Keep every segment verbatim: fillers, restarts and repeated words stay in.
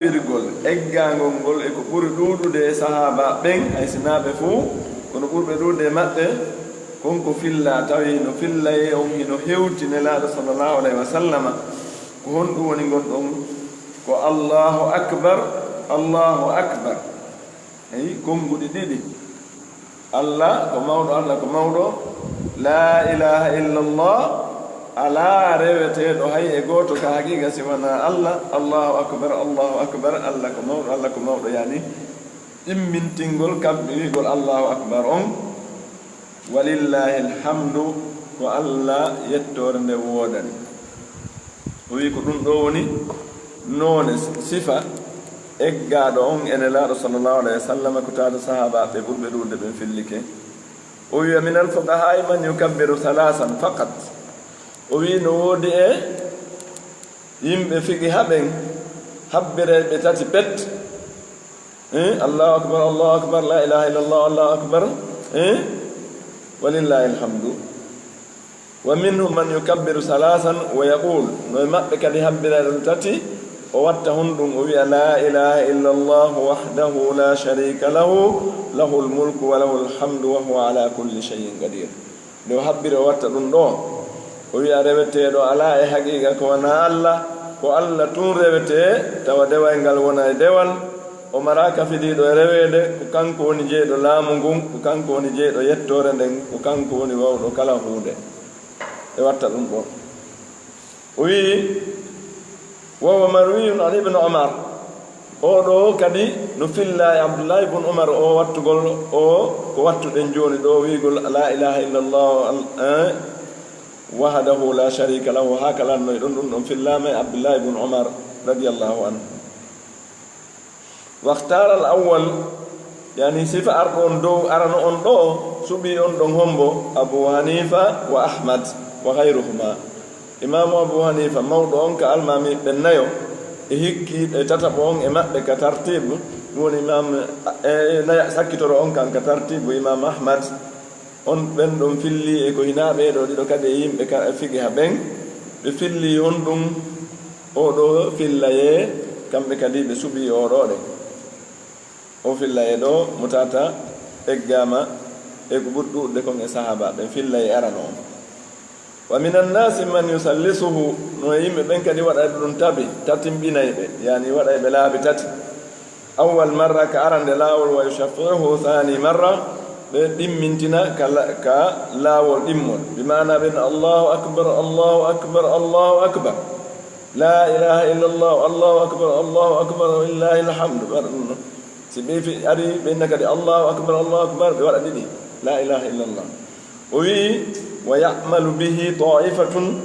Wirgol eggaangol ngol e ko ɓuri ɗuuɗude e sahaaba ɓen, hay si naa ɓe fuu, kono ɓurɓe ɗuuɗude e maɓɓe, kon ko filla, tawi no filla e on hino hewti Nelaaɗo sallallahu alayhi wa sallama. Ko honɗum woni ngon ɗon? Ko Allahu akbar, Allahu akbar. Eyi, konnguɗi ɗiɗi. Allah ko mawɗo, Allah ko mawɗo. Laa ilaaha illallah, alaa reweteeɗo hay e gooto ka haqiiqa si wanaa Allah. Allahu akbar, Allahu akbar, Allah ko mawɗo, Allah ko mawɗo, yani immintingol kaɓɓi wi'gol Allahu akbar on. Walillahi alhamdu, ko Allah yettoore nde woodani. O wi'i ko ɗum ɗoo woni noone, sifa eggaaɗo on e Nelaaɗo sallallahu alayhi wa sallam, ko taata sahaabaaɓe ɓurɓe ɗuuɗude ɓen fillike. O wi'i, "Min al-fuqahaa'i man yukabbiru thalaasan faqat." O wi'i no woodi e yimɓe fiqiha ɓen, habbirayɓe tati pet. Eh, Allahu akbar, Allahu akbar, la ilaha illallah, Allahu akbar. Eh, walillahi alhamdu. "Wa minhum man yukabbiru thalaasan wa yaqul." No e maɓɓe kadi habbirayɗo tati, o watta honɗum, o wi'a, "La ilaha illallah wahdahu la sharika lahu, lahul mulku wa lahul hamdu wa huwa ala kulli shay'in qadir." Nde o habbiri, o watta ɗum ɗoo, o wi'a, "Reweteeɗo alaa e haqiiqa ko wanaa Allah, ko Allah tun rewetee, tawa dewal ngal wona e dewal, o maraaka fidiiɗo e reweede, ko kanko woni jeyɗo laamu ngun, ko kanko woni jeyɗo yettoore nden, ko kanko woni wawɗo kala huunde." E watta ɗum ɗoo. O wi'i, "Wa huwa marwiyun an Ibn Umar." Oo ɗoo kadi no filla e Abdullahi ibn Umar, o wattugol, o ko wattuɗen jooni ɗoo, wi'gol, "La ilaha illallah, al-, eh, wahdahu la sharika lahu." Haa kalannoy ɗon, ɗum ɗon fillaama e Abdullahi ibn Umar radiyallahu anhu. Wakhtaara al-awwal, yani sifa arɗo on dow, arano on ɗoo, suɓii on ɗon hombo? Abu Hanifa wa Ahmad wa ghayruhuma. Imaamu Abu Hanifa, mawɗo on ka almaami ɓen nayo, e hikki, e tataɓo on e maɓɓe ka tartibu, ɗum woni imaam, e, e naya-, sakkitoro on kan ka tartibu, Imaamu Ahmad, on ɓen ɗon filli e ko hinaa ɓee ɗoo ɗiɗo kadi e yimɓe ka, e fiqiha ɓen, ɓe filli on ɗum, oo ɗoo fillayee, kamɓe kadi ɓe suɓii oo ɗoo ɗe. O fillayee ɗoo mo tata eggaama e ko ɓuri ɗuuɗude kon e sahaaba ɓen, fillayee arano on. "Wa minan naasi man yusallisuhu", no e yimɓe ɓen kadi waɗayɓe ɗum tabi, tatimɓinayɓe, yani waɗayɓe laabi tati. Awwal marra, ka arande laawol, "wa yushaffi'uhu thani marra", ɓe ɗimmintina ka la-, ka laawol ɗimmol. Bi maana ɓen, "Allahu akbar, Allahu akbar, Allahu akbar. La ilaha illallah, Allahu akbar, Allahu akbar, wa lillahi alhamdu." Ɓe waɗa ɗum ɗon. Si ɓe fi-, ari ɓe inna kadi, "Allahu akbar, Allahu akbar," ɓe waɗa ɗiɗi, "La ilaha illallah." O wi'i, "Wa ya'malu bihi ta'ifatun,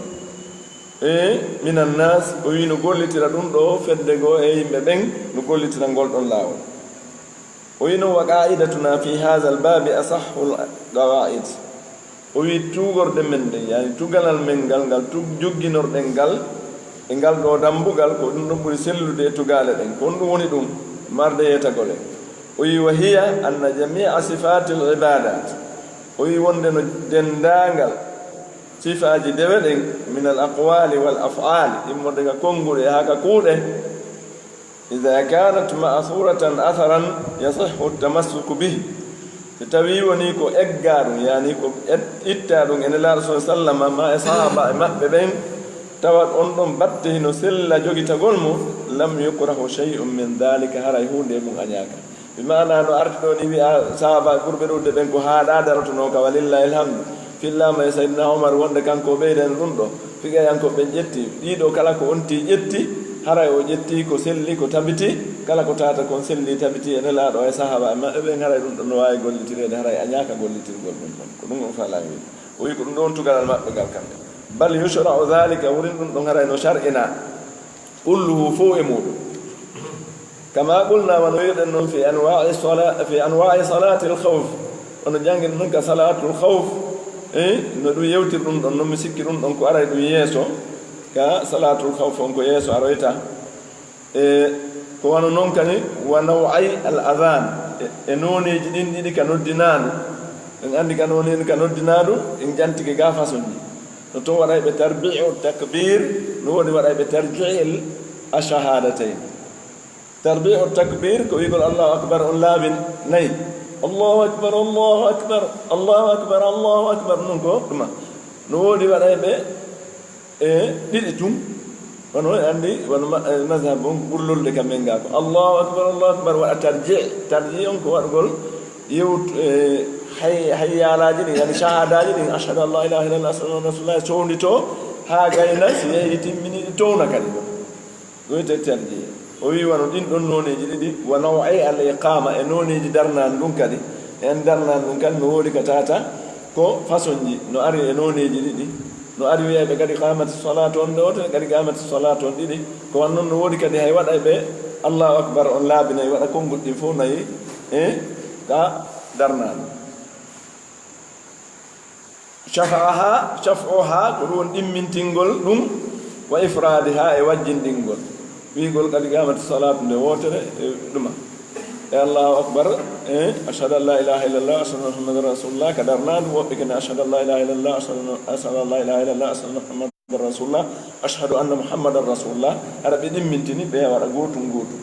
e, minan nas." O wi'i no gollitira ɗum ɗoo fedde goo e yimɓe ɓen, no gollitira ngol ɗon laawol. O wi'i no, "Wa qa'idatuna fi hadha al-babi asahhul qawa'id." O wi'i, "Tuugorde men nden, yani tugalal men ngal, ngal tu-, jugginorɗen ngal, e ngal ɗoo dambugal, ko ɗum ɗon ɓuri sellude e tugaale ɗen." Ko honɗum woni ɗum? Marde yeetagol en. O wi'i, "Wa hiya anna jami'a sifatil ibadat." O wi'i wonde no denndaangal sifaaji dewe ɗen, min al aqwali wal af'ali, immorde ka konnguɗe haa ka kuuɗe, "Idha kanat ma'thuratan atharan yasihhu at-tamassuku bih." Si tawii wonii ko eggaa ɗum, yani ko et-, ittaa ɗum e Nelaaɗo sallallahu alayhi wa sallam, ma e sahaaba e maɓɓe ɓen, tawa on ɗon batte hino sella jogitagol mo, "lam yukrahu shay'un min dhalika," haray huunde e mum añaaka. Bi maana no ardi ɗoo ni wi'a sahaaba ɓurɓe ɗuuɗude ɓen ko haaɗaa darotonoo ka, walillahi alhamdu. Fillaama e Sayyidina Umar wonde kanko o ɓeydani ɗum ɗoo. Fiqihayankooɓe ɓen ƴetti, ɗiɗo kala ko onti ƴetti, haray o ƴetti ko selli, ko tabiti, kala ko tata kon selli, tabiti e Nelaaɗo e sahaaba e maɓɓe ɓen, haray ɗum ɗon no waawi gollitireede, haray añaaka gollitirgol ɗum ɗon. Ko ɗum on faalaa wi'ude. O wi'i ko ɗum ɗon tugalal maɓɓe ngal kamɓe. "Bal yushra'u dhalika," wurin ɗum ɗon haray no shar'inaa. "Kulluhu," fow e muɗum. "Kama qulna," wano wi'uɗen non, "fi anwa'i sala-, fi anwa'i salatil khawf." Ono janngin non ka salatul khawf. Eh, no ɗum yewtir ɗum ɗon, non mi sikki ɗum ɗon ko aray ɗum yeeso. Ka salatul khawf on ko yeeso aroyta. E ko wano non kadi, "wa naw'ay al adhan," e, e nooneeji ɗin ɗiɗi ka noddinaandu. En anndi ka nooneeji ka noddinaandu, en jantike ga façon ji. No to waɗayɓe tarbi'u takbir, no woodi waɗayɓe tarji'il ashahadatayn. Tarbi'u takbir ko wi'gol Allahu akbar on laabi nayi. Allahu akbar, Allahu akbar, Allahu akbar, Allahu akbar. Ɗum ko ɗuma. No woodi waɗayɓe e ɗiɗi tun. Wano en anndi, wano ma-, eh, mazhab on ɓurlolde ka men ga ko Allahu akbar, Allahu akbar, waɗa tarji'. Tarji' on ko waɗugol yewt-, eh, hay-, hayyalaaji ɗin, yani shahadaaji ɗin, ashhadu an la ilaha illallah, ashhadu anna rasulullah, sowndito haa gayna si yehi timmini ɗi towna kadi. Ɗum wiyetee tarji'. O wi'i wano ɗin ɗon nooneeji ɗiɗi, wa naw'i al iqama, e nooneeji darnaandu ndun kadi. En darnaandu ndun kadi no woodi ka tata ko fasonji, no ari e nooneeji ɗiɗi. No ari wi'ayɓe kadi qamati salatu on nde wotere, kadi qamati salatu on ɗiɗi. Ko wan non no woodi kadi hay waɗayɓe Allahu akbar on laabi nayi, waɗa konguɗi ɗin fof nayi, eh, ka darnaandu. Shaf'aha, shaf'uha, ko ɗum woni ɗimmintingol ɗum, wa ifradiha, e wajjinɗingol. Wi'gol kadi qamati salatu nde wotere, e ɗuma. E Allahu akbar, e ashhadu an la ilaha illallah, ashhadu anna Muhammadan rasulullah, ka darnaandu, woɓɓe kene ashhadu an la ilaha illallah, ashhadu anna, ashhadu an la ilaha illallah, ashhadu anna Muhammadan rasulullah, ashhadu anna Muhammadan rasulullah. Hara ɓe ɗimmintini, ɓe waɗa gootun gootun.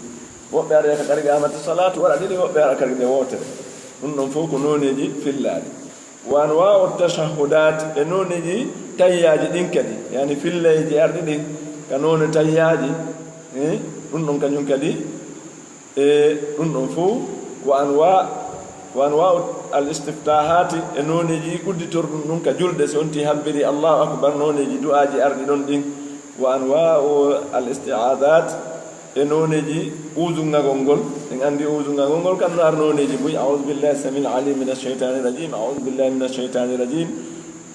Woɓɓe ara ka kadi qamati salatu, waɗa ɗiɗi, woɓɓe ara kadi nde wotere. Ɗum ɗon fof ko nooneeji fillaaɗi. Wa anwa'u tashahhudat, e nooneeji tayyaaji ɗin kadi, yani fillayji arɗi ɗin, ka noone tayyaaji, eh, ɗum ɗon kañum kadi, e ɗum ɗon fof, wa anwa-, wa anwa'u al istiftahati, e nooneeji udditorɗum ɗum ka julde, so on ti habbiri Allahu akbar, nooneeji du'aaji arɗi ɗon ɗin, wa anwa'u al isti'adat, e nooneeji uuzungagol ngol. En anndi uuzungagol ngol kan no ar nooneeji buy, a'udhu billahi samil alim minash shaytanir rajim, a'udhu billahi minash shaytanir rajim.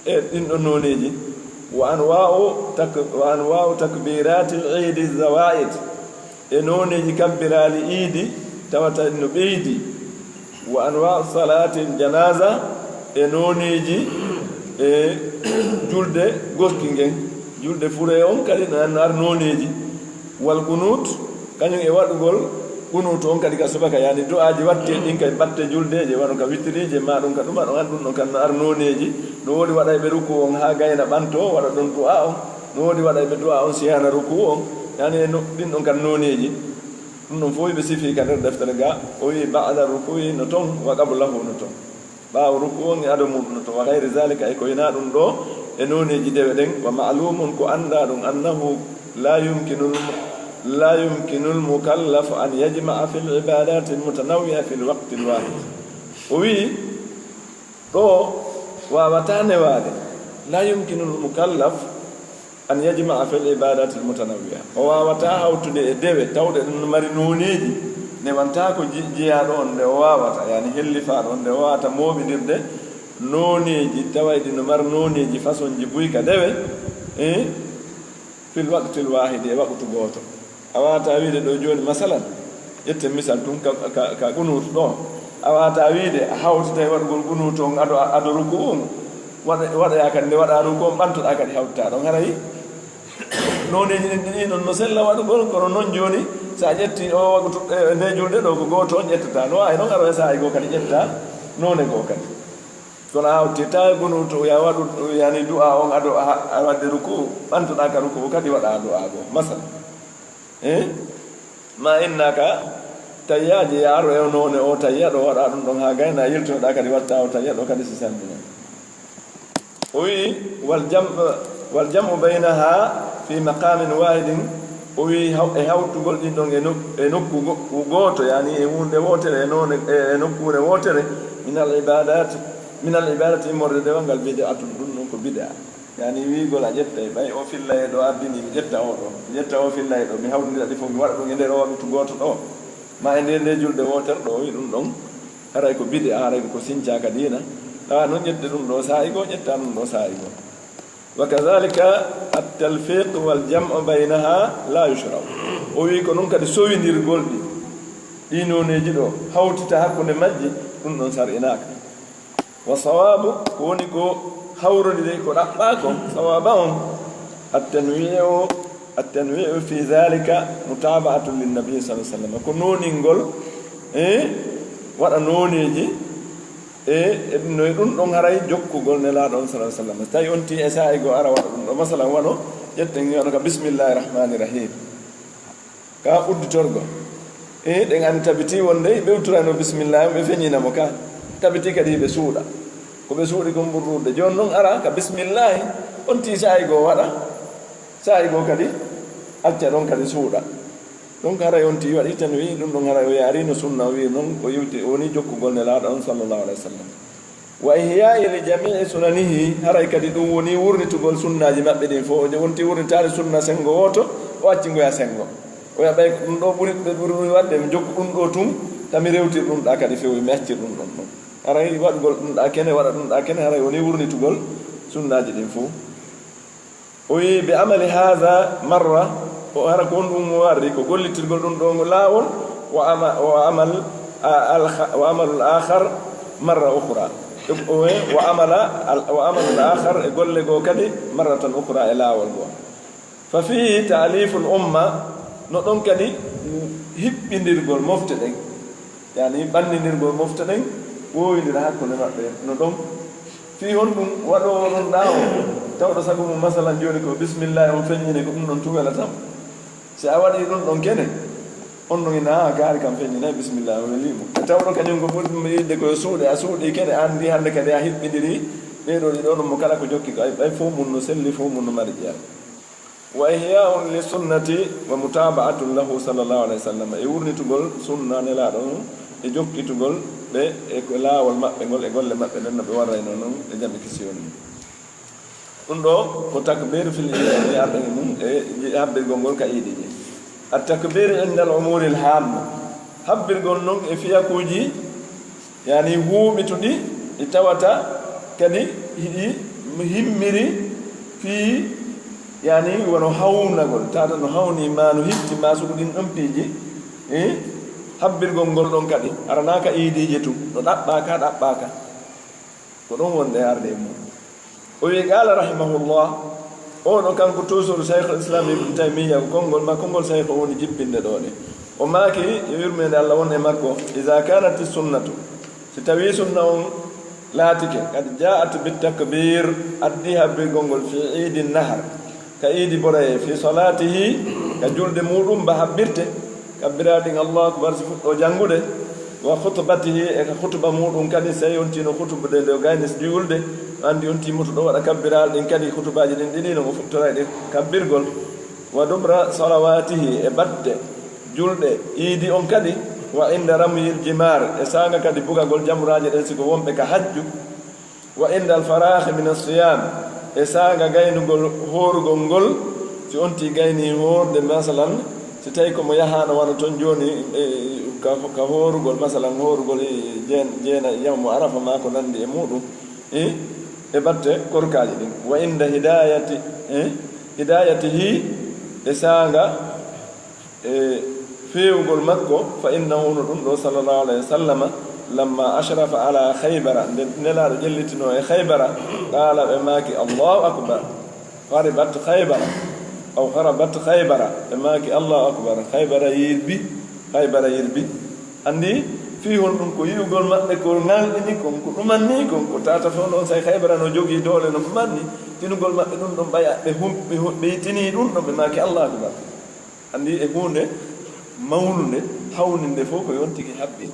E ɗin ɗon nooneeji. Wa anwa'u tak-, wa anwa'u takbiratil eidi zawaid. E nooneeji kabbiraali iidi tawata no ɓeydi. Wa anwa'u salatil janaza, e nooneeji, e julde goski ngen, julde fure on kadi no ar nooneeji. Wal qunut, kañum e waɗugol qunut on kadi ka subaka, yani du'aaji watte ɗin kay batte juldeeje, wano ka witirije ma ɗum ka ɗuma ɗon, an ɗum ɗon kan no ar nooneeji. No woodi waɗayɓe ruku on haa gayna ɓanto, waɗa ɗon du'a on. No woodi waɗayɓe du'a on siyana ruku on, yani e no-, ɗin ɗon kan nooneeji. Ɗum ɗon fof ɓe sifi ka nder deftere ga, o wi'i ba'da ruku'i no ton, wa qablahu no ton. Ɓaawo ruku on e ado muɗum no ton, wa ghayri zalika, e ko hinaa ɗum ɗo, e nooneeji dewe ɗen, wa ma'lumun, ko anndaa ɗum, annahu la yumkinul, la yumkinul mukallaf an yajma'a fil ibadati al mutanawwi'a fil waqti al wahid. O wi'i, ɗo waawataa newaade, la yumkinul mukallaf an yajma'a fil ibadati al mutanawwi'a. O waawataa hawtude e dewe tawɗe ɗum no mari nooneeji. Newantaa ko ji-, jiyaaɗo on nde o waawata, yani hellifaaɗo on nde o waawata mooɓindirde nooneeji tawayɗi no mari nooneeji fasonji buy ka dewe, eh, fil waqtil wahidi, e waqtu gooto. A waawataa wiide ɗo jooni, masalan, ƴetten misal tun ka, ka, ka qunut ɗo. A waawataa wiide a hawtitay waɗugol qunut on ado, ado ruku on. Waɗa, waɗoyaa kadi nde waɗaa ruku on, ɓantoɗaa kadi hawtitaa ɗon. Haray nooneeji ɗin ɗiɗi non no sella waɗugol, kono non jooni, so a ƴetti o waqtu, e, nde julde ɗo ko gooto on ƴettataa. No waawi non aroya saa'i goo kadi ƴetta noone goo kadi. Kono a hawtitaa e qunut, ya waɗu, yani du'a on ado a, a waɗde ruku, ɓantoɗaa ka ruku kadi waɗa du'a goo. Masal. Eh? Ma inna ka tayyaaji ya aro e noone o tayya ɗo waɗa ɗum ɗon haa gayna yiltoɗaa kadi watta o tayya ɗo kadi si salmina. O wi'i, wal jam-, wal jam'u baynaha fi maqamin wahidin. O wi'i haw-, e hawtugol ɗin ɗon e nok-, e nokku go-, gooto, yani e huunde wootere, e noone, e, e nokkuure wootere, min al ibadat, min al ibadat, immorde dewal ngal bid'atun, ɗum ɗon ko bid'a. Yani wi'gol a ƴettay, ɓay o fillay ɗo ardini, mi ƴetta o ɗo, mi ƴetta o fillay ɗo, mi hawtindira ɗi fof, mi waɗa ɗum e nder o waqtu gooto ɗo, ma e nder nde julde wootere ɗo, o wi'i ɗum ɗon, haray ko bid'a, haray ko sinca ka diina. Awa non ƴette ɗum ɗo saa'i goo, ƴetta ɗum ɗo saa'i goo. Wa kadhalika at-talfiq wal jam'u baynaha la yushra'u. O wi'i ko non kadi sowindirgol ɗi, ɗi nooneeji ɗo, hawtita hakkunde majji, ɗum ɗon sar'inaaka. Wa sawabu, ko woni ko hawrondiri ko ɗaɓɓaa kon, sawaba on, at-tanwi'u, at-tanwi'u fi dhalika mutaba'atun lin nabi sallallahu alaihi wasallam. Ko nooningol, eh, waɗa nooneeji, e, e ɗum, no e ɗum ɗon haray jokkugol Nelaaɗo on, sallallahu alaihi wasallam. So tawi on ti e saa'i goo ara waɗa ɗum ɗo, masalan, wano ƴetten wano ka bismillahir rahmanir rahim. Ka udditorgo. E ɗen anndi tabiti wonde ɓe utturano bisimillahi, ɓe feññina mo ka. Tabiti kadi ɓe suuɗa. Ko ɓe suuɗi kon ɓuri ɗuuɗde. Jooni noon ara ka bisimillahi, on tii saa'i goo waɗa, saa'i goo kadi acca ɗon kadi suuɗa. Donc haray on tii waɗi tan wi'i ɗum ɗon haray o yaari no sunna o wi'i noon o yewti o woni jokkugol Nelaaɗo on sallallahu alaihi wasallam. Wa ihya'i li jami'i sunanihi, haray kadi ɗum woni wurnitugol sunnaaji maɓɓe ɗin fof. O wonti wurnitaade sunna senngo wooto, o acci ngoya senngo. Oya ɓay ko ɗum ɗo ɓuri, ɓe ɓuri wonde mi jokku ɗum ɗo tun, tami rewtir ɗum ɗa kadi few, mi accir ɗum ɗon ɗon. Haray waɗugol ɗum ɗa kene, waɗa ɗum ɗa kene, haray woni wurnitugol sunnaaji ɗin fof. O wi'i, "Bi amali haza marra," o hara ko on ɗum o warri, ko gollitirgol ɗum ɗo ngo laawol, wa ama-, wa amal, a-, al-, wa amalul akhar marra ukhra. E, o wi'i, wa amala, al-, wa amalul akhar, e golle goo kadi, marratan ukhra, e laawol goo. Fa fihi ta'liful umma, no ɗon kadi hiɓɓindirgol mofte ɗen. Yani ɓannindirgol mofte ɗen, woowindira hakkunde maɓɓe no ɗon. Fii honɗum waɗoowo ɗon ɗaawo, tawɗo sago mum, masalan, jooni ko bisimillahi on feññini, ko ɗum ɗon tun welata mo. Si a waɗii ɗum ɗon kene, on ɗon ina, "Aa, kaari kam feññinay, bisimillahi on welii mo." E tawɗo kañum ko ɓuri ɗum yiɗde ko yo suuɗe, a suuɗii kene, anndi hannde kadi a hiɓɓindirii ɗee ɗoo ɗiɗo ɗum mo kala ko jokki ko, ay, ay fof mum no selli, fof mum no mari jeyaa. Wa ihya'un li sunnati wa mutaba'atun lahu sallallahu alaihi wasallam, e wurnitugol sunna Nelaaɗo on, e jokkitugol ɓe e ko laawol maɓɓe ngol, e golle maɓɓe ɗen no ɓe warrayno non e jamɗe kisiyooni. Ɗum ɗo ko takbir fil iidi, arɗe mum e habbirgol ngol ka iidiji. At takbir inda al umuri al hamma, habbirgol non e fiyakuuji yani huuɓituɗi ɗi tawata kadi hiɗi himmiri fii, yani wono hawnagol, tata no hawni ma no hitti ma sugu ɗin ɗon piiji, eh, habbirgol ngol ɗon kadi, aranaka iidiji tun, no ɗaɓɓaka, ɗaɓɓaka. Ko ɗon wonde arde e mum. O wi'i, qala rahimahullah, o ɗo kanko toujours Shaykhul Islam Ibn Taymiyya, ko konngol makko ngol Shaykh o woni jippinde ɗo ɗe. O maaki, yo yurmeende Allah won e makko, "Iza kanati sunnatu," si tawi sunna on laatike, "qad ja'at bit takbir," addi habbirgol ngol fi iidi nahar, ka iidi boraye, fi salatihi, ka julde muɗum ba habbirte, kabbiraaɗi ɗin Allahu Akbar si fuɗɗo janngude, wa khutbatihi, e ka khutuba muɗum kadi, si tawi on tino khutubude nde o gayni si juulde, anndi on timoto ɗo waɗa kabbiraaɗi ɗin kadi, khutubaaji ɗin ɗiɗi no o fuɗtoray ɗi kabbirgol, wa dubra salawatihi, e batte julɗe iidi on kadi, wa inda ramyil jimar, e saanga kadi bugagol jamuraaje ɗen si ko wonɓe ka hajju, wa indal faraaxi min assiyam, e saanga gaynugol hoorugol ngol, si on tii gayni hoorde, masalan, si tawi ko mo yahaano wano ton jooni, e, ka, ka hoorugol, masalan, hoorugol e jeen-, jeena yawmu Arafa maa ko nanndi e muɗum, e, e batte korkaaji ɗin. Wa inda hidayati, e, hidayatihi, e saanga e feewugol makko, fa innahu, no ɗum ɗo, sallallahu alayhi wa sallama, lamma ashrafa ala Khaybara, nde Nelaaɗo ƴellitino e Khaybara, qaala, ɓe maaki, "Allahu akbar, kharibat Khaybara, aw kharabat Khaybara," ɓe maaki, "Allahu akbar, Khaybara yirbi, Khaybara yirbi." Anndi fii honɗum? Ko yi'ugol maɓɓe ko ŋalɗini kon, ko ɗumanni kon, ko tata fof noon, say Khaybara no jogii doole no ɗumanni, tinugol maɓɓe ɗum ɗon ɓaya ɓe hum-, ɓe hu-, ɓe tinii ɗum ɗon, ɓe maaki, "Allahu akbar." Anndi e huunde mawnunde, hawninde fof ko yon tigi haɓɓi.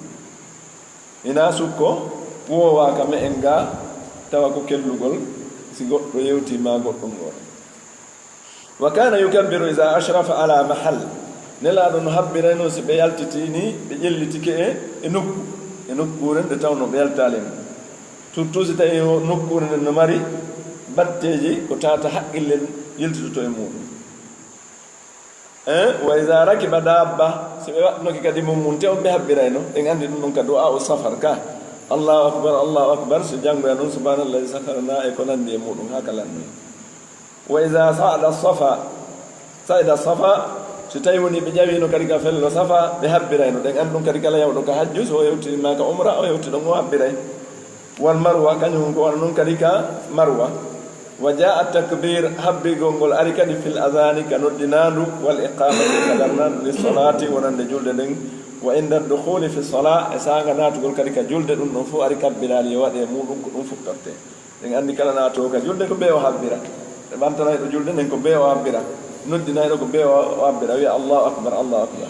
Ina sukko woowaaka me'en ga, tawa ko kellugol, si goɗɗo yewtii ma goɗɗum ɗon. Wa kana yukabbiru iza ashrafa ala mahal. Nelaaɗo no habbirayno si ɓe yaltitini, ɓe ƴellitike e, e nokku, e nokkuure nde tawno ɓe yaltaali mo. Surtout si tawi o nokkuure nden no mari batteeji ko tata haqqille yiltitoto e muɗum. Eh, wa iza rakiba dabba, si ɓe waɗnoke kadi mum mum, te on ɓe habbirayno, en anndi ɗum ɗon ka du'a o safar ka. Allahu akbar, Allahu akbar, si janngoya noon subhanallahi sakhara lana e ko nanndi e muɗum, haa ka lannoy. Wa iza sa'ada safa, sa'ida safa, si tawi woni ɓe ƴawino kadi ka fello safa, ɓe habbirayno. Ɗen anndi ɗum kadi kala yawɗo ka hajju, so o yewti ma ka umra, o yewti ɗon o habbiray. Wal marwa, kañum ko wano non kadi ka marwa. Wa jaa takbir, habbigol ngol ari kadi fil adhani ka noddinaandu, wal iqamati ka darnaandu, lis salati wonande julde nden, wa inda dukhuli fi salah, e saanga naatugol kadi ka julde, ɗum ɗon fof ari kabbiraali yo waɗe e muɗum, ko ɗum fuɗɗorte. En anndi kala naatoowo ka julde ko bee o habbira. Ɓe ɓantanayɗo julde nden ko bee o habbira. Noddinayɗo ko bee o habbira, wiya Allahu akbar, Allahu akbar.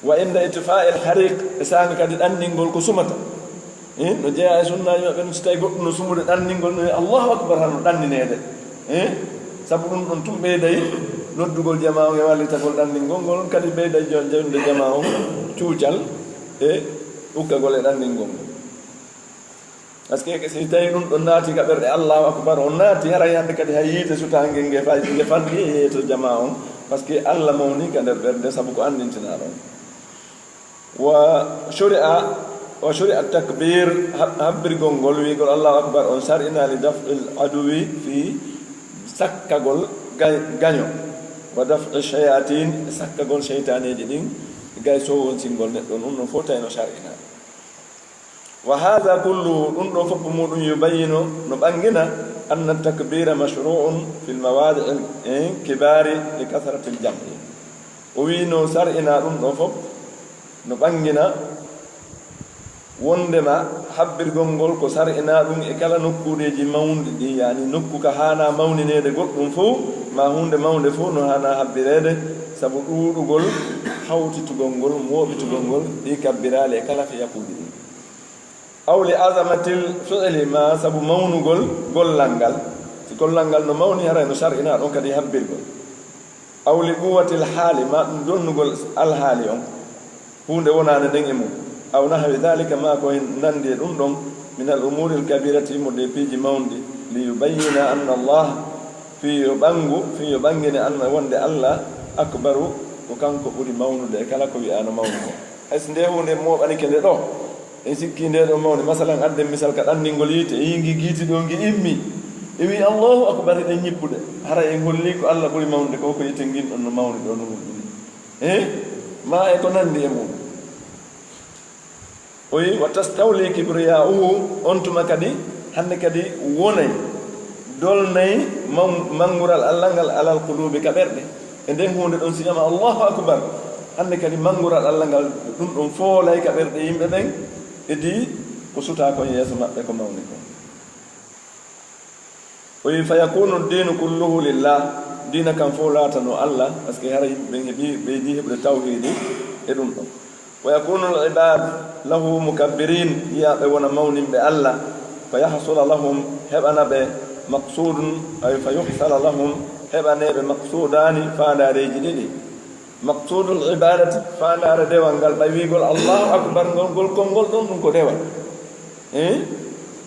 Wa inda itfa'il hariq, e saanga kadi ɗanningol ko sumata. Eh, no jeyaa e sunnaaji maɓɓe, no si tawi goɗɗum no sumude, ɗanningol no wiya Allahu akbar, hano ɗannineede. Eh, sabu ɗum ɗon tun ɓeyday noddugol jamaa on e wallitagol ɗanningol ngol, kadi ɓeyday jon-, jonde jamaa on cuucal e ukkagol e ɗanningol ngol. Parce que si tawi ɗum ɗon naati ka ɓerɗe, Allahu akbar, on naati, haray hannde kadi hay yiite sutaange nge fay, nge fanɗi e yeeso jamaa on, parce que Allah mawni ka nder ɓernde sabu ko anndintinaa ɗon. Wa shuri'a, wa shuri'a takbir, hab-, habbirgol ngol, wi'gol Allahu akbar on sar'ina li daf'il aduwi, fii sakkagol ga-, gaño, wa daf'i shayatin, sakkagol seytaaneeji ɗin, gay sowonsingol neɗɗo, ɗum ɗon fof tawi no sar'ina. Wa hadha kulluhu, ɗum ɗo fof muɗum yubayyinu, no ɓangina, anna takbira mashru'un fil mawadi'il, eh, kibari li kasratil jam'i. O wi no sar'ina ɗum ɗo fof, no ɓangina wondema habbirgol ngol ko sar'ina ɗum e kala nokkuureeji mawɗi ɗi, yani nokku ka haana mawnineede goɗɗum fof, ma huunde mawnde fof no haana habbireede, sabu ɗuuɗugol hawtitugol ngol, mooɓitugol ngol, ɗi kabbiraali e kala fiyakuuji ɗin. Aw li azamatil fi'li, ma sabu mawnugol gollal ngal. Si gollal ngal no mawni, haray no sar'ina ɗon kadi habbirgol. Aw li quwwatil haali, ma ɗum donnugol alhaali on. Huunde wonaande nden e mum. Aw nahwi dhalika, ma ko hen nanndi e ɗum ɗon, min al umuril kabirati, mo ɗe piiji mawɗi, li yubayyina anna Allah, fii yo ɓanngu, fii yo ɓanngine anna wonde Allah akbaru, ko kanko ɓuri mawnude e kala ko wi'aano mawni ko. Hay si nde huunde mooɓanike nde ɗo, en sikki nde ɗo mawni. Masalan, adden misal ka ɗanningol yiite, e yingi giiti ɗo ngi immi, e wi Allahu akbar, hiɗen ñippude. Hara en holli ko Allah ɓuri mawnude ko, ko yiite ngin ɗon no mawni ɗo no mum ɗum. Eh? Ma e ko nanndi e mum. O wi, "Wa tastawli kibriya'uhu", on tuma kadi, hannde kadi wonay, dolnay maw-, manngural Allah ngal alal qulubi, ka ɓerɗe. E nden huunde ɗon si wiyama Allahu akbar, hannde kadi manngural Allah ngal ɗum ɗon foolay ka ɓerɗe yimɓe ɓen, e di ko sutaa kon yeeso maɓɓe ko mawni kon. O wi, "Fa yakunu diinu kulluhu lillah", diina kan fof laatano Allah, parce que hara yimɓe ɓen heɓi, ɓeydi heɓude tawhiidi e ɗum ɗon. "Wa yakunu al ibad lahu mukabbirin", yiyaaɓe wona mawninɓe Allah, "fa yahsula lahum", heɓana ɓe, "maqsudun", ay, "fa yuhsala lahum", heɓaneeɓe, "maqsudaani", faandaareeji ɗiɗi. Maqsudul ibadati, faandaare dewal ngal, ɓay wi'gol Allahu akbar ngol, ngol konngol ɗon, ɗum ko dewal. Eh?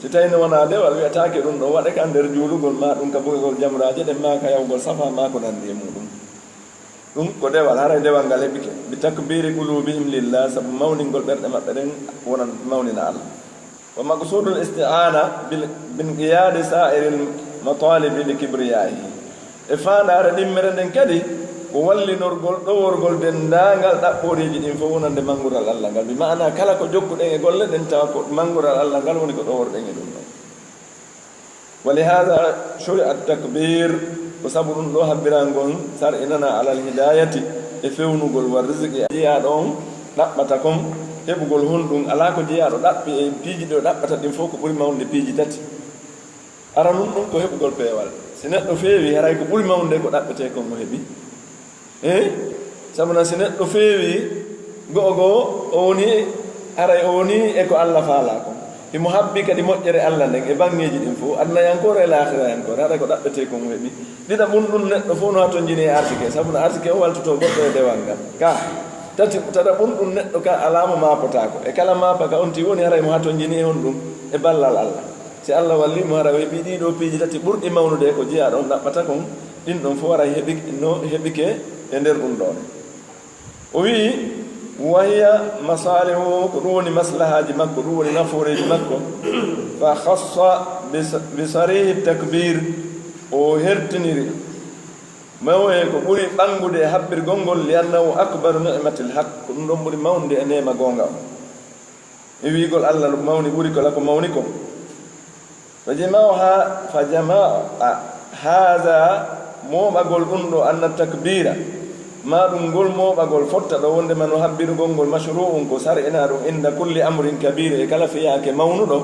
Si tawi no wonaa dewal, wi'ataake ɗum ɗo waɗe ka nder juulugol, ma ɗum ka bugagol jamraaje ɗen, ma ka yahugol Safa, ma ko nanndi e muɗum. Ɗum ko dewal, haray dewal ngal heɓike. Bi takbiri qulubihim lillah, sabu mawningol ɓerɗe maɓɓe ɗen wona mawnina Allah. Wa maqsudul isti'ana bil, bi inqiyadi sa'iril matalibi li kibriyaihi. E faandaare ɗimmere nden kadi, ko wallinorgol, ɗoworgol denndaangal ɗaɓɓooreeji ɗin fof wonande manngural Allah ngal. Bi maana kala ko jokkuɗen e golle ɗen, tawa ko manngural Allah ngal woni ko ɗoworɗen e ɗum ɗon. Wa li hada shuri'a takbir, ko sabu ɗum ɗo habbirango on sar'inana alal hidayati, e fewnugol, wa rizqi, jiyaaɗo on ɗaɓɓata kon, heɓugol honɗum, alaa ko jiyaaɗo ɗaɓɓi e piiji ɗi o ɗaɓɓata ɗin fof ko ɓuri mawnude piiji tati. Aranun ɗum ko heɓugol peewal. Si neɗɗo feewi, haray ko ɓuri mawnude ko ɗaɓɓetee kon o heɓi. Eh? Sabu na si neɗɗo feewi, go'o go'o, o woni, haray o woni e ko Allah faalaa kon. Himo habbi kadi moƴƴere Allah nden e baŋŋeeji ɗin fof, adunayankoore e laakhirayankoore, haray ko ɗaɓɓetee kon o heɓi. Ɗiɗaɓun ɗum, neɗɗo fof no hatonjini e arsike, sabu na arsike o waltotoo goɗɗo e dewal ngal. Ka, tati, tataɓun ɗum, neɗɗo ka alaa mo maapotaako. E kala maapa ka on tigi woni, haray mo hatonjini e honɗum? E ballal Allah. Si Allah wallii mo, haray o heɓii ɗii ɗoo piiji tati ɓurɗi mawnude e ko jiyaaɗo on ɗaɓɓata kon, ɗin ɗon fof haray heɓi-, no heɓike e nder ɗum ɗoon. O wi'i, "Wa hiya masalihu", ko ɗum woni maslahaaji makko, ɗum woni nafooreeji makko. Fa khassa bi sa-, bi sarihi takbir, o hertiniri mawoye ko ɓuri ɓanngude e habbirgol ngol, li annahu akbaru ni'matil haq, ko ɗum ɗon ɓuri mawnude e neema goonga on. E wi'gol Allah no mawni ɓuri kala ko mawni kon. Fa jama'u ha-, fa jama'a haza, mooɓagol ɗum ɗo, anna takbira, ma ɗum ngol mooɓagol fotta ɗo, wondema no habbirgol ngol mashru'un ko sar'inaa ɗum, inda kulli amrin kabir, e kala fiyaake mawnuɗo.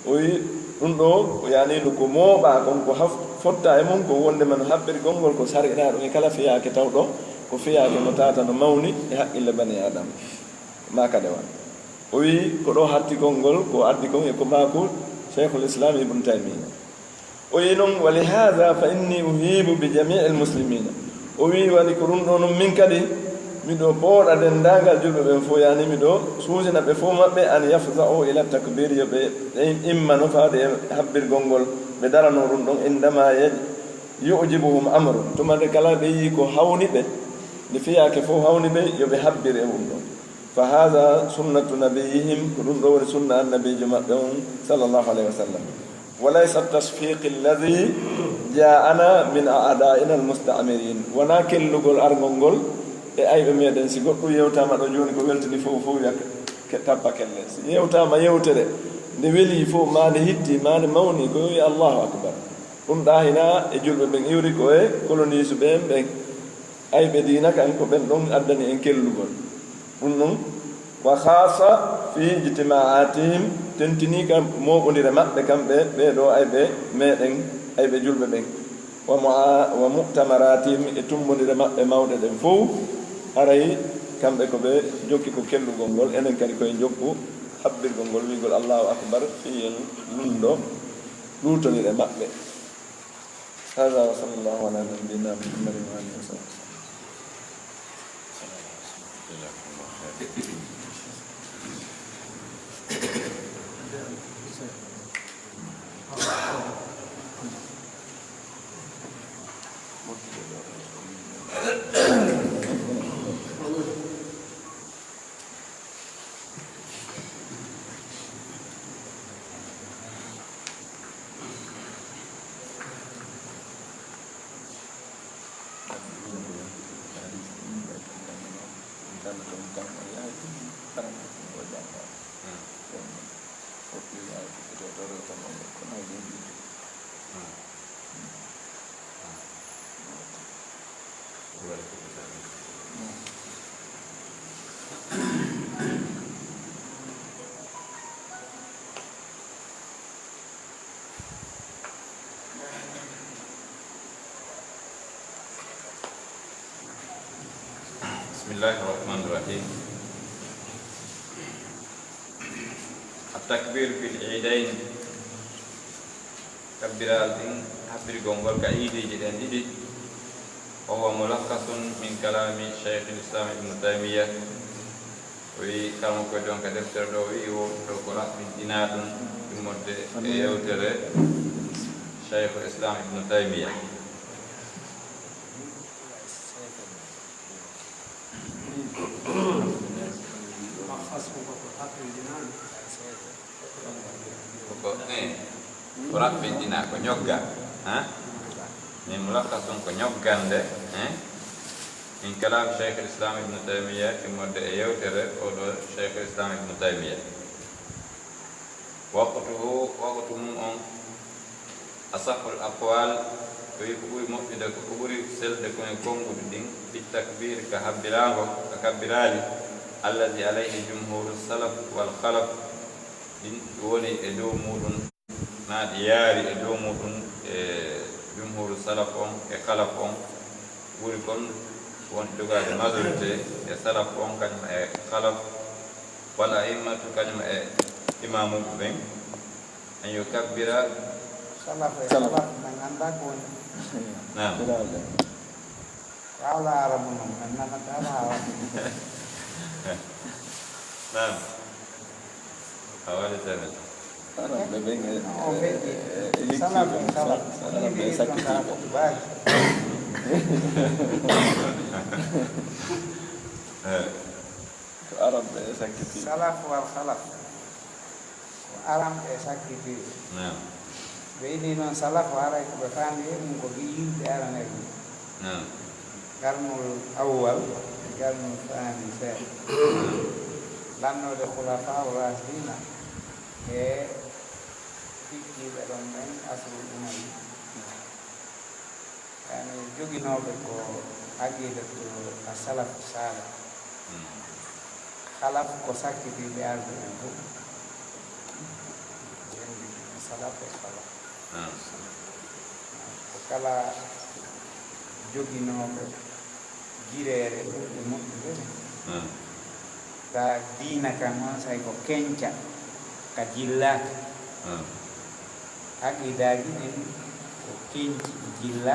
O wi ɗum ɗo, o yani no ko mooɓaa kon, ko haf-, fotta e mum ko wondema no habbirgol ngol ko sar'inaa ɗum e kala fiyaake tawɗo Ko fiyaake mo tata no mawni e haqqille bani Aadama. Ma kade wa. O wi'i ko ɗo harti konngol, ko addi kon e ko maaku Shaykhul Islam Ibn Taymiyya. O wi'i noon, "Wa li haadha fa inni uhibu bi jami'il muslimina." O wi'i, "Wali ko ɗum ɗo noon min kadi, miɗo pooɗa denndaangal julɓe ɓen fof, yani miɗo suusina ɓe fof maɓɓe an yafza'u ila takbir, yo ɓe, ɓe immano faade e habbirgol ngol, ɓe darano ɗum ɗon indama ye-, yu'jibuhum amru. Tuma nde kala ɓe yi'i ko hawni ɓe, nde fiyaake fof hawni ɓe, yo ɓe habbir e ɗum ɗon. Fa haadha sunnatu nabiyyihim, ko ɗum ɗo woni sunna annabiijo maɓɓe on, sallallahu alayhi wa sallam. Wa laysa tashfiq alladhi ja'ana min a'da'ina almusta'mirin." Wonaa kellugol arngol ngol e ayɓe meɗen. Si goɗɗum yewtaama ɗo jooni ko weltini fof, fof wiya ke-, tappa kelle. Si yewtaama yewtere, nde weli fof, maa nde hitti, maa nde mawni, ko wiya Allahu Akbar. Ɗum ɗaahina e julɓe ɓen iwri ko e koloniisuɓe en ɓen. Ayɓe diina kan ko ɓen ɗon addani en kellugol. Ɗum ɗon, wa khassa fi ijtima'atihim, tentinii ka mooɓondire maɓɓe kamɓe ɓee ɗoo ayɓe meɗen, ayɓe julɓe ɓen. Wa mu'a-, wa mu'tamaratihim, e tummbondire maɓɓe mawɗe ɗen fof, haray kamɓe ko ɓe jokki ko kellugol ngol, enen kadi ko en jokku habbirgol ngol, wi'gol Allahu Akbar, fii en lunndo ɗuutonire maɓɓe. هذا وصلى الله على نبينا محمد وآله وصحبه. بسم الله الرحمن الرحيم. التكبير في العيدين. Kabbiraal ɗin, habbirgol ngol ka iideeji ɗen ɗiɗi. وهو ملخص من كلام شيخ الإسلام ابن تيمية. O wi'i, karamoko ɗon ka deftere ɗo, o wi'i, wo ɗo ko raɓɓinɗinaa ɗum immorde e yewtere Shaykhul Islam Ibn Taymiyyah. Ko, eh, ko raɓɓinɗinaa, ko ñogga, ha? Min mulakkas ɗum ko ñoggande, eh? Min kalaam Shaykhul Islam Ibn Taymiyyah, immorde e yewtere oɗo Shaykhul Islam Ibn Taymiyyah. Waqtuhu, waqtu mum on, asahhul aqwal, ko wi ko ɓuri moƴƴude, ko ko ɓuri selde ko e konnguɗi ɗin, fi takbir, ka habbiraango, ka kabbiraali, allazi alayhi jumhuru salaf wal khalaf, ɗin woni e dow muɗum, na ɗi yaari e dow muɗum e jumhuru salaf on e khalaf on, ɓuri kon won jogaade majorité e salaf on, kañum e khalaf, wal a'immatu, kañum e imaamuɓe ɓen, an yukabbira. Salaf e Salaf. Khalaf, men anndaa ko woni. Naam. Ko ala arabu noon, men nanata ala arabu. Naam. A waɗi tamit. Arabɓe ɓen e, o feƴƴi. E, e, e salaf, hikkiiɓe, salaf, salaf, arabɓe e sakkitiiɓe. Baaji. Eh. Ko arabɓe e sakkitiiɓe. Salaf wal khalaf. Ko aran ɓe sakkitiiɓe. Naam. Ɓe inni noon salafu, haray ko ɓe faami e mum ko ɓe yimɓe aranɓe ɓe. Naam. Qarnul awwal, qarnul saani seeɗa. Naam. Lannoode khulafaa rashidina e hikkiiɓe ɗon ɓen, asrul umayyi. Yani, joginooɓe ko aqidatu as-salaf salih. Hmm. Khalaf ko sakkitiiɓe arɓe ɓen fof. Salaf e khalaf. Hmm. Ko kala joginooɓe Jireere ɓurɗe moƴƴude. Ka diina kan on say ko kenca, ka jillaaka. Aqidaaji ɗin ko kenci, ɗi jillaaka.